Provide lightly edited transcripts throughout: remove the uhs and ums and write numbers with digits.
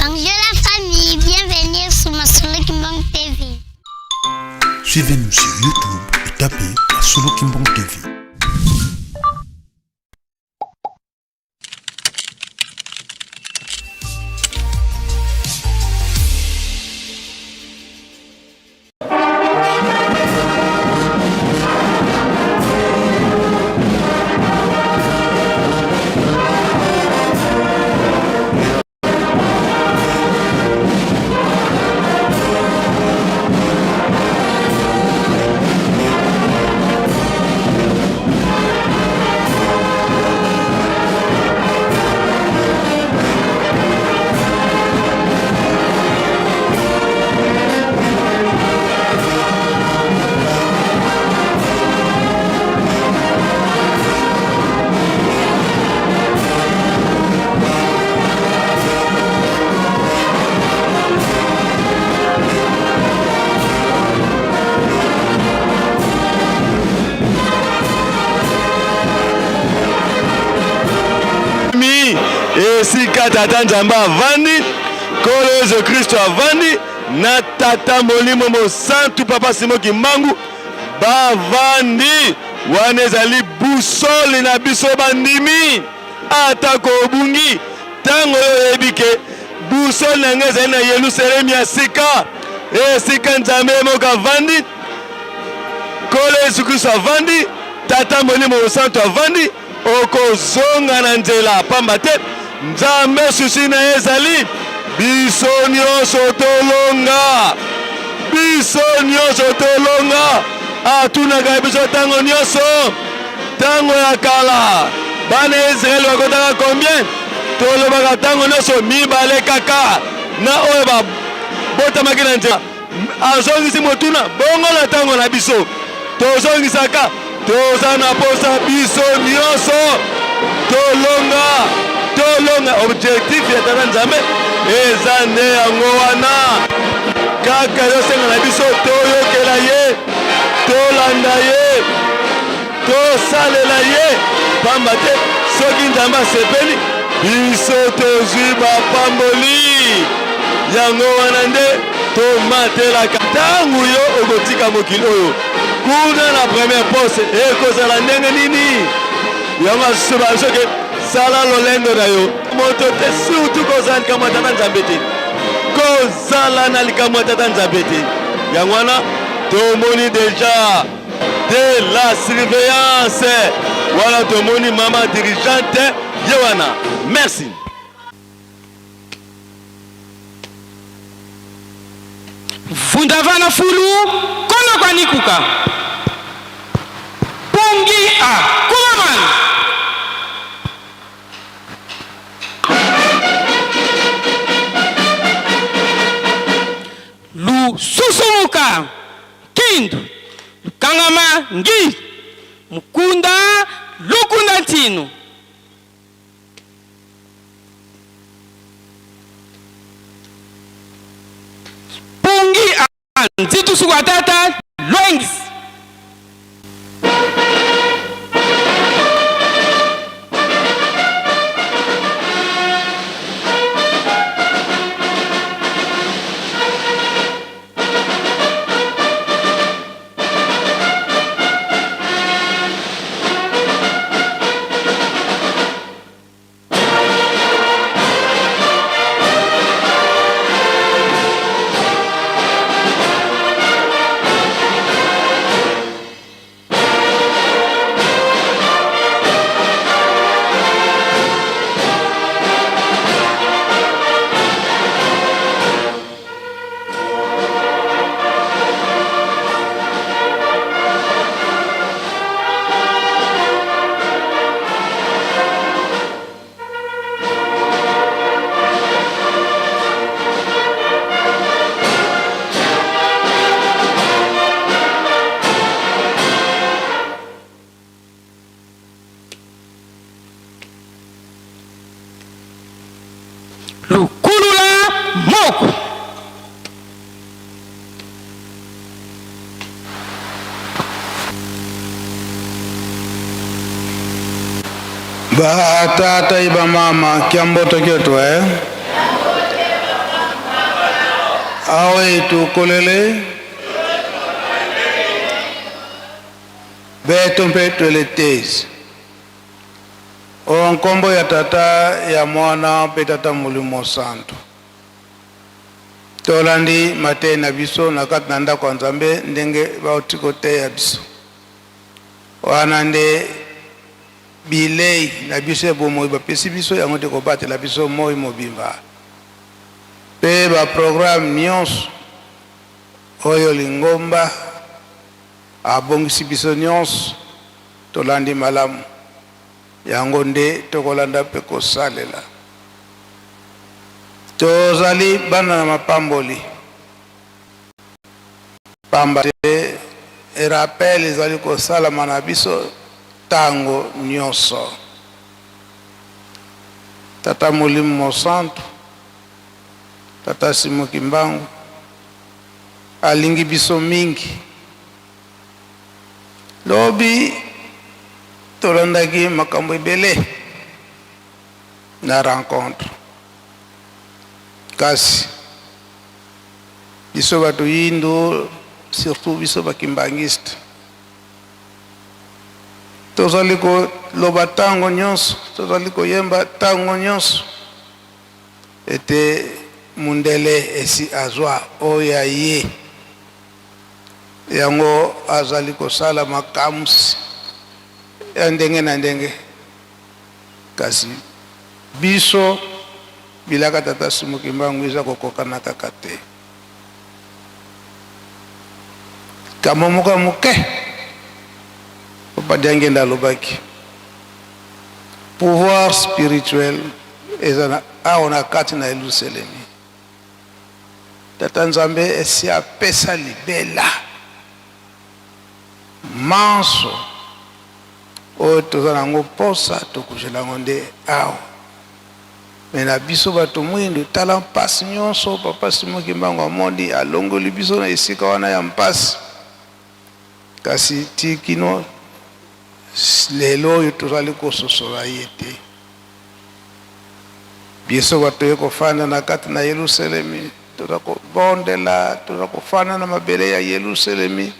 Bonjour la famille, bienvenue sur Masolo Kimbang TV. Suivez-nous sur YouTube et tapez Masolo Kimbang TV. Esika tata Nzambe avandi, Nkolo Yesu Kristo avandi na tata Molimo Mosantu, Papa Simon Kimbangu bavandi wana. Ezali busoli na biso bandimi, atako obungi ntango oyo oyebi ke busoli na ngai ezali na Yelusalemi ya sika, esika Nzambe ye moko avandi, Nkolo Yesu Kristo avandi, Tata Molimo Mosantu avandi. Okozonga na nzela, pamba te Nzambe susi na ye ezali biso nyonso tolonga, biso nyonso tolonga. Atunaka biso ntango nyonso. Ntango ya kala bana ya Israele bakotaka combien? Tolobaka ntango nyonso mibale kaka na oyo babotamaki na nzela. Azongisi motuna, bongo na ntango na biso tozongisaka, toza na posa biso nyonso tolonga, tolonga. Objectif ya Tata Nzambe eza nde yango wana, kaka ezosenga na biso toyokela ye, tolanda ye, Tosalela ye, pamba te soki Nzambe asepeli, biso tozwi mapamboli. Yango wana nde tomatelaka. Ntango yo okotika mokili oyo, kuna na première poste ekozala ndenge nini? Yango asusu soki sala lolendo na yo moto te, surtout kozala likambo ya Tata Nzambe te, kozala na likambo ya Tata Nzambe te. Yango wana tomoni deja de la surveillance wana tomoni mama dirigeante ye wana. Merci. Vundavana fulu kono kwanikuka pungi a kumaman. Lususumuka Kindu lukangama ngi mukunda lukunda ntinu. Pungi a nzitu suku atata lwengisi. Lukulula moko. Ba tata iba mama kiamboto kyetu eh? Awetu kolele beto mpe twele tezi o nkombo ya Tata ya Mwana mpe Tata Molimo Santu. Tolandi mateyi na biso na kati na ndako ya Nzambe ndenge bauti koteya biso. Wana nde bilei na biso ya bomoi bapesi biso yango nde kobatela biso moi mobimba. Mpe ba programme nionso oyo lingomba abongisi biso nionso tolandi malamu, yango nde tokolanda mpe kosalela. Tozali bana na mapamboli pamba te rappel ezali kosalama na biso tango nionso. Tata Molimo Mosantu, Tata Simon Kimbangu alingi biso mingi. Lobi tolandaki makambo ebele na rencontre, kasi biso bato yindo, surtout biso ba kimbanguiste, Tozali koloba ntango nyonso, tozali koyemba ntango nyonso ete mundele esi azwa oyo ya ye, yango azali kosala makamwisi ya ndenge na ndenge, kasi biso bilaka Tata Simon Kimbangu eza kokokana kaka te. Likambo moko ya moke Papa Diangienda alobaki, pouvoir spirituel eza na awa na kati na Yelusalemi. Tata Nzambe esi apesa libela manso oyo toza na yango mposa, tokozela yango nde awa. Mais na biso bato mwindu tala mpasi nyonso papa Simon Kimbangu amoni alongoli biso na esika wana ya mpasi, kasi ti kino lelo oyo tozali kososola ye te. Biso bato ye kofanda na kati na Yelusalemi, toza kobondela, toza kofanda na mabele ya Yelusalemi,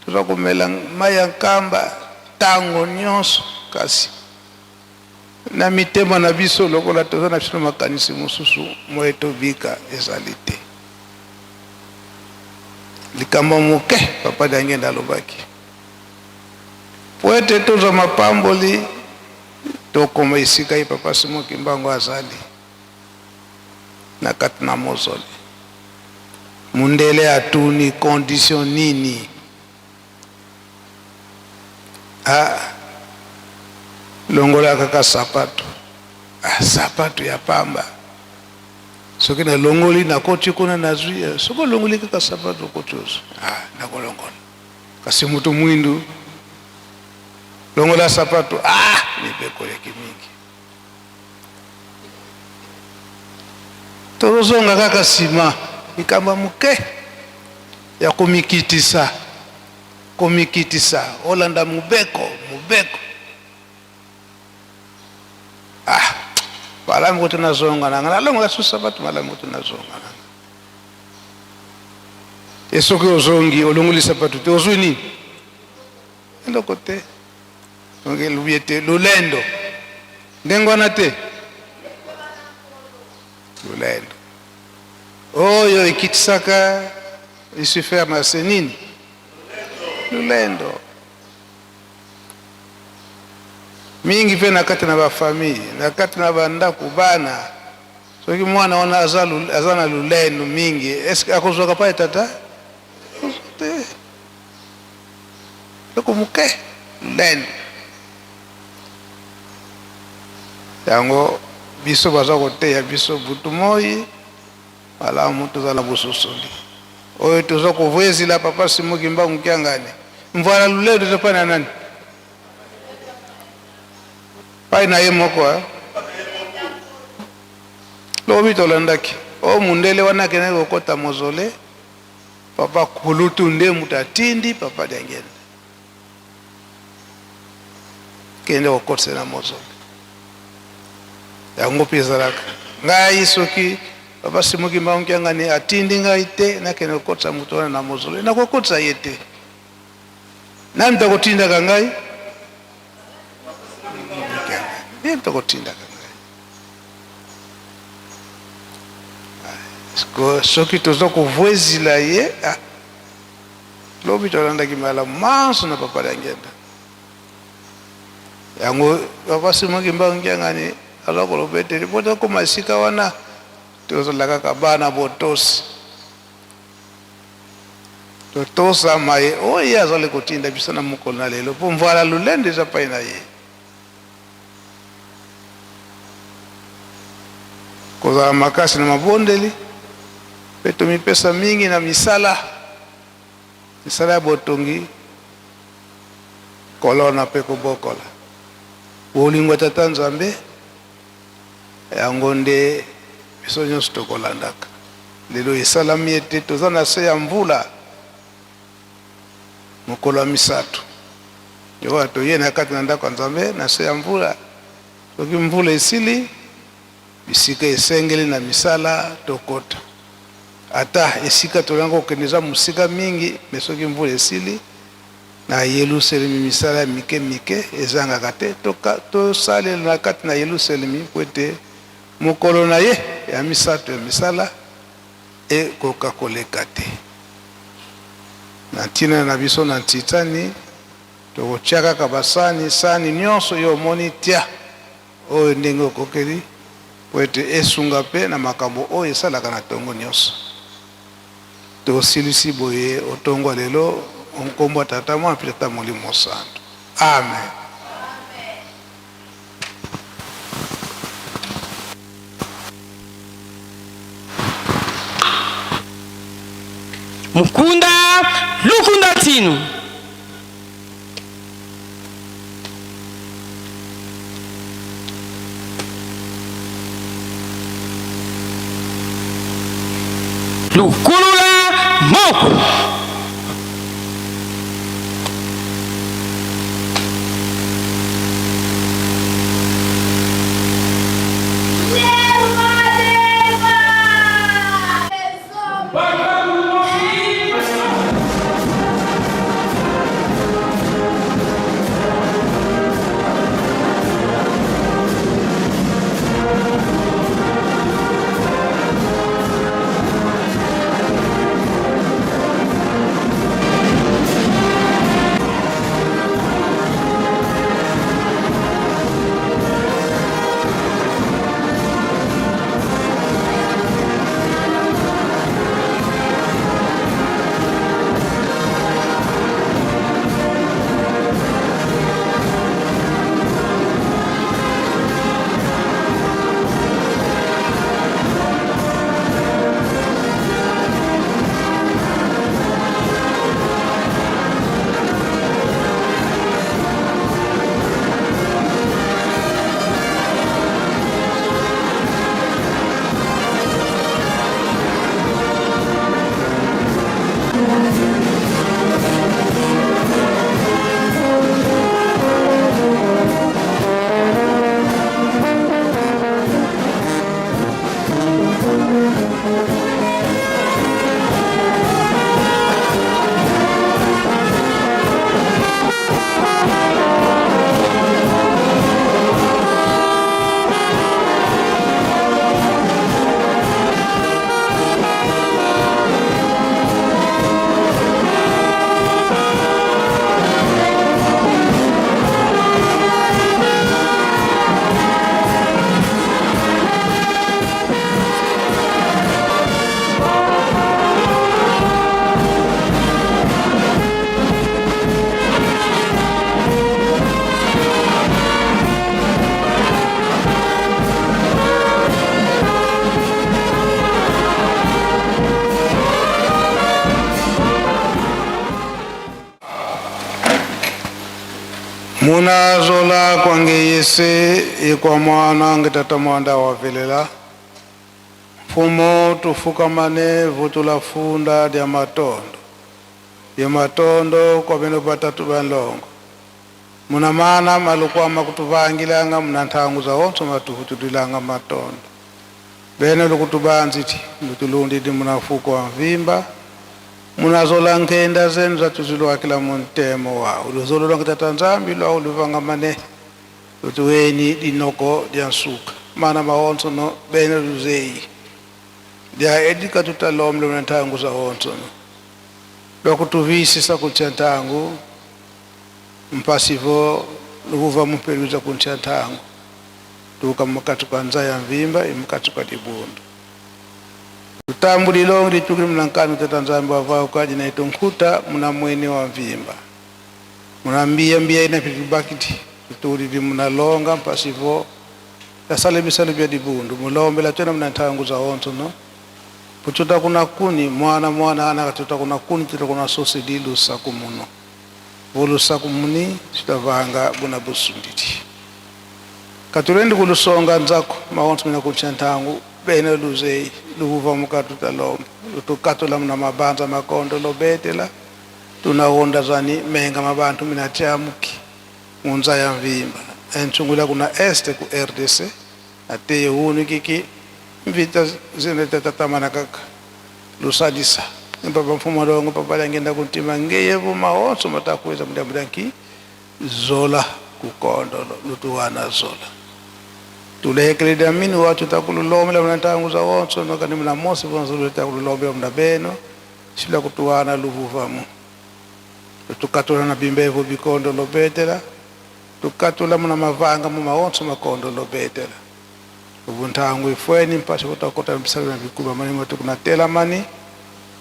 toza komela mai ya nkamba tango nyonso, kasi Na mitema na biso, lokola toza na biso na makanisi mosusu, moye tobika ezali te. Likambo moke Papa Diangienda alobaki, po ete tozwa mapamboli, tokoma esika ye Papa Simon Kimbangu azali, na kati na mozole. Mundele atuni condition nini? Ah, longola kaka sapato. Ah, sapato ya pamba. Soki nalongoli nakoti kuna nazwi, eh, soki olongoli kaka sapato okoti ozwi. Ah, nakolongola. Kasi moto mwindu longola sapato, ah, mibeko eleki mingi. Tozozonga kaka nsima, likambo ya moke ya komikitisa, komikitisa, olanda mobeko, mobeko. Ah, malamu kutu nazonga na nga, nalongola susu sapato, malamu kutu nazonga na nga. E soki ozongi olongoli sapato te, ozwi nini? Eloko te. Donc elobi ete lolendo ndenge wana te, lolendo oyo ekitisaka Lucifer na se nini? Lolendo mingi mpe na kati na bafamille, na kati na bandako, bana soki mwana wana aza, aza na lolendo mingi, eske akozwaka pai tata te? Eloko moke lolendo yango biso baza koteya biso butu moi malamu tozala bososoli oyo toza kovuezila papa Simon Kimbangu Kiangani mvuala lolendo eza pai na nani pai na ye moko eh? Lobi tolandaki o mundele wana akendaki kokota mozole Papa kulutu nde mutu atindi papa Diangienda kende kokotisa na mozole yango mpe ezalaka ngai soki. Papa Simon Kimbangu Kiangani atindi ngai te nakende kokotisa moto wana na mozole, nakokotisa ye te. Nani moto akotindaka ngai? Nde moto akotindaka ngai. Soki toza kovuezila ye, ah, lobi tolandaki malamu manso na Papa Diangienda. Yango Papa Simon Kimbangu Kiangani aza koloba ete mpo tokoma esika wana tozala kaka bana botosi, totosa maye oyo ye azali kotinda biso na mokolo na lelo, mpo mvala lolendo eza pai na ye. Kozala makasi na mabondeli mpe tomipesa mingi na misala, misala ya botongi, kolona mpe kobokola. Bolingo ya Tata Nzambe, yango nde biso nyonso tokolandaka. Lelo esalami ete toza na se ya mvula mokolo ya misato. Lokola toye na kati na ndako ya Nzambe na se ya mvula, soki mvula esili, bisika esengeli na misala tokota. Ata esika tolingaki kokende eza mosika mingi, mais soki mvula esili, na Yelusalemi misala ya mike mike ezangaka te. Tosalela na kati na Yelusalemi mpo ete mokolo na ye ya misato ya misala ekoka koleka te. Na ntina na biso na Ntitani, tokotia kaka basani, sani nionso yo omoni tia oyo ndenge okokeli mpo ete esunga mpe na makambo oyo esalaka na tongo nionso. Tosilisi boye otongo ya lelo o nkombo ya Tata, Mwana mpe Tata Molimo Mosantu. Amen. Mukunda lukunda tinu. Lukulula moko. Muna zola kwange yese ikwa mwana nge tata mwanda wa velela Mfumo tufukamane vutula funda lya matondo ya matondo kwa beno batatu ba nlongo Muna mana malukwama kutuvangilanga muna nthangu za onso matuvutulilanga matondo. Bene lukutubanziti lutulundidi munafuko wa mvimba munazola nkenda zenu zatuzilwakila muntemo wawu luzolo lwa tata Nzambi lwawu luvangamane lutuweni dinoko lya nsuka mana maonso no bene luzeyi lya edika tutalomle muna ntangu za onso no lwakutuvisisa kuntya ntangu mpasivo lukuva mupeluza kuntya ntangu tuka mukati kwa nzaya mvimba imukati kwa dibundu tutambulilo litukili mnankani tata Nzambi wavao kaji na itonkuta muna mwene wa mvimba muna mbia mbia ina pitubakiti tutulili munalonga mpasivo yasale bisale bya dibundu mulombela tena muna ntangu za onso no pututa kuna kuni mwana mwana ana katuta kuna kuni tuta kuna sosi di lusaku muno volusaku muni tutavanga buna busunditi katulendi kulusonga nzako maonso mina kuntya ntangu bene luzei luvuva mukatuta lomba lutukatula muna mabanza makondo lobetela tunawonda zani menga mabantu mina tyamuki munza ya mvimba entshungula kuna este ku RDC ateye hunu kiki mvita zine tatatamana kaka lusalisa mpapa mfumo longo papa langenda kuntima ngeye vuma onso matakuweza mudamudanki zola kukondo lutuwana zola tulehekeleda mini watu takululomela muna ntangu za onso nokani muna mosi vonso lutakululomela muna beno sila kutuwana luvuvamu tukatula na bimbevu bikondo lobetela tukatula muna mavanga mu maonso makondo lobetela ubuntangu ifweni mpasha kutakota mpisala na bikuba mani moto kuna tela mani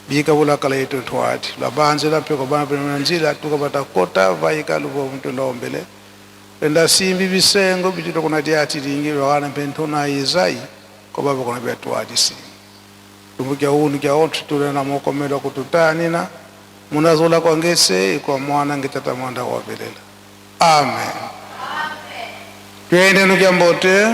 bika bulakala yetu ntwati labanze lampeko bana pena nzila tukabata kota vaika luvo mtu lombele enda simbi bisengo bituto kuna diati lingi lwana pentona izai ko baba kuna byatwati simbi tumbukia unu kya ontu tule na mokomelo kututanina munazola kwa ngese kwa mwana ngetata mwanda kwa velela amen. Twende nukia mbote.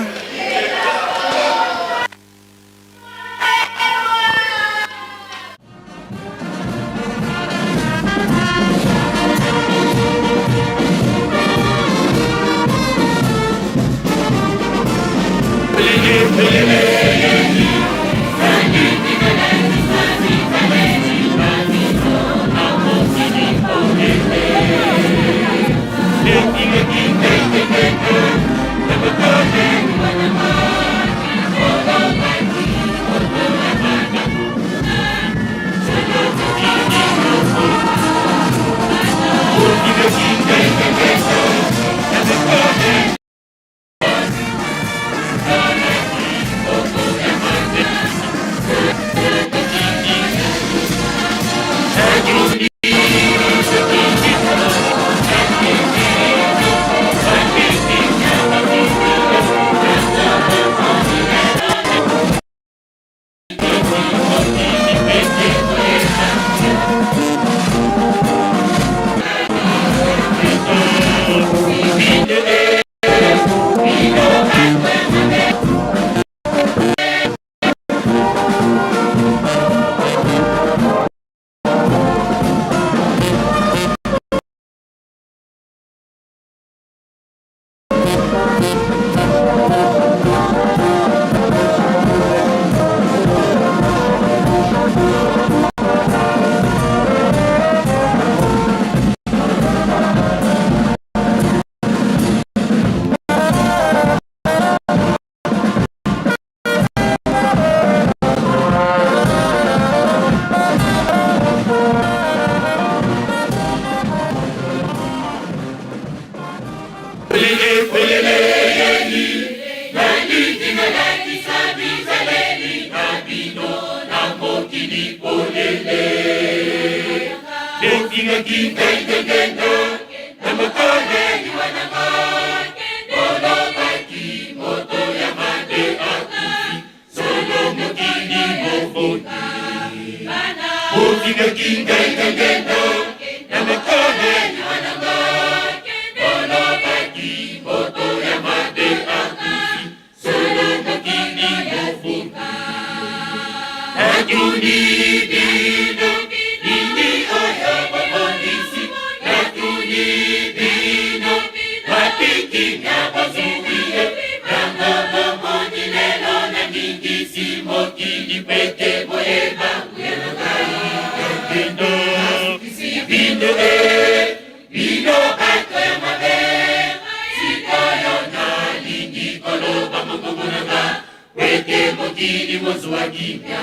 mokili mozwa kimia.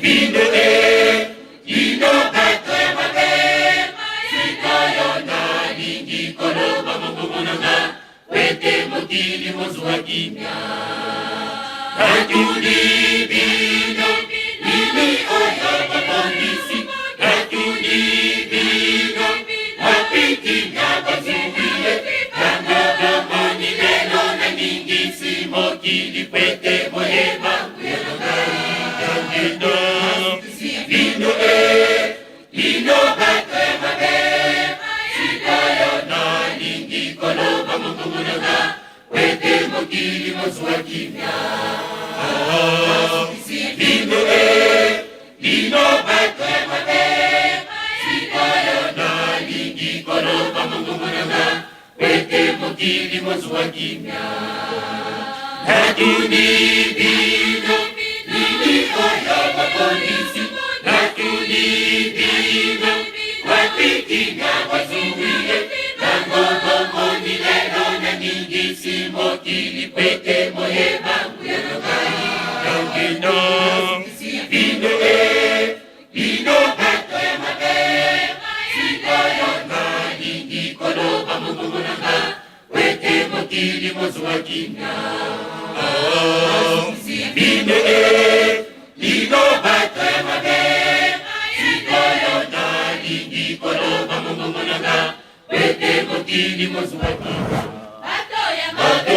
Bino e, bino bato ya mabe, sikoyo nalingi koloba mongongo na nga, ete mokili mozwa kimia. Natuni bino nini oyo babongisi, natuni bino wapi kimia bazwi ye, yango bomoni lelo naningisi mokili po ete boyeba nguya na ngai. Bino, bino e, bino bato ya mabe, sikoyo nalingi koloba mongongo na nga, ete mokili mozwa kimia. Bino e, bino bato ya mabe, sikoyo nalingi koloba mongongo na nga, ete mokili mozwa kimia. Natuni bino nini oyo babongisi, natuni bino wapi kimia bozwi ye, yango bomoni lelo naningisi mokili po ete boyeba nguya na ngai. Bino, bino e, bino bato ya mabe, sikoyo nalingi koloba mongongo na nga, ete mokili mozwa kimia. Bino e, bino bato ya mabe, sikoyo nalingi koloba mongongo na nga, ete mokili mozwa kimia. Bato ya mabe,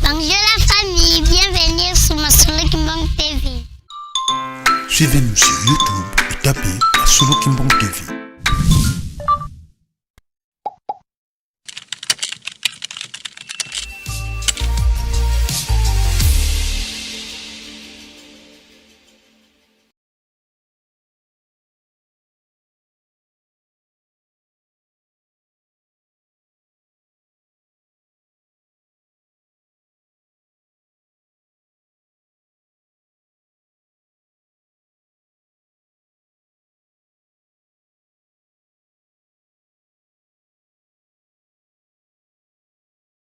Bonjour la famille, bienvenue sur Masolo Kimbangu TV. Suivez-nous sur YouTube et tapez Masolo Kimbangu TV.